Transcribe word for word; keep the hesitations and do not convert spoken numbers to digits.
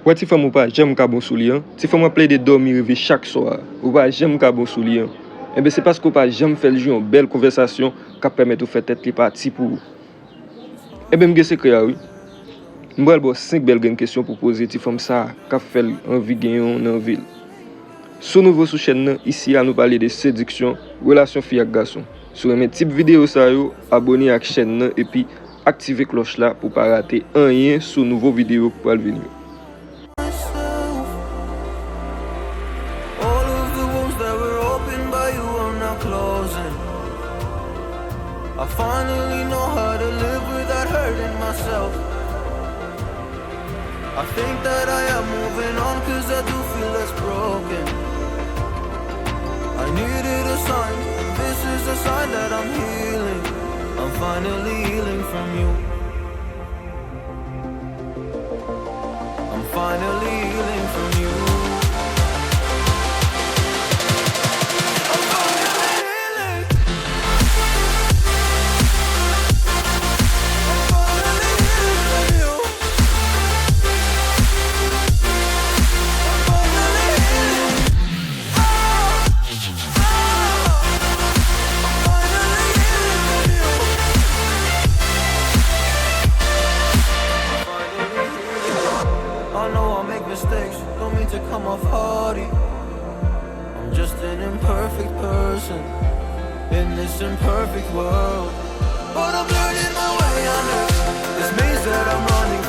Wè ti fanm ou pa janm ka bon sou li an, ti fanm w ap plede dòmi reve chak swa a, ou pa janm ka bon sou li an. Enben se paske w pa janm fè l jwi yon bèl konvèsasyon k ap pèmèt ou fè tèt li pati pou ou. Enben m gen sekrè a wi. M pral ba w senk bèl grenn kesyon pou poze ti fanm sa a k ap fè l anvi gen yon nan vi l. Si w nouvo sou chèn nan, isi a nou pale de sediksyon, relasyon fi ak gason. Si w renmen tip videyo sa yo, abòne ak chèn nan epi aktive klòch la pou w pa rate anyen sou nouvo videyo k pral vini yo. myself. All of the wounds that were opened by you are now closing. I finally know how to live without hurting myself. I think that I am moving on cause I do feel less broken. I needed a sign, this is a sign that I'm healing. I'm finally healing from you. I'm finally healing from you. I'm finally healing. I'm finally healing from you. I'm finally healing. Ah, ah, I'm finally healing from you. I know I make mistakes, don't mean to come off haughty. I'm just an imperfect person in this imperfect world. But I'm learning my way under this maze that I'm running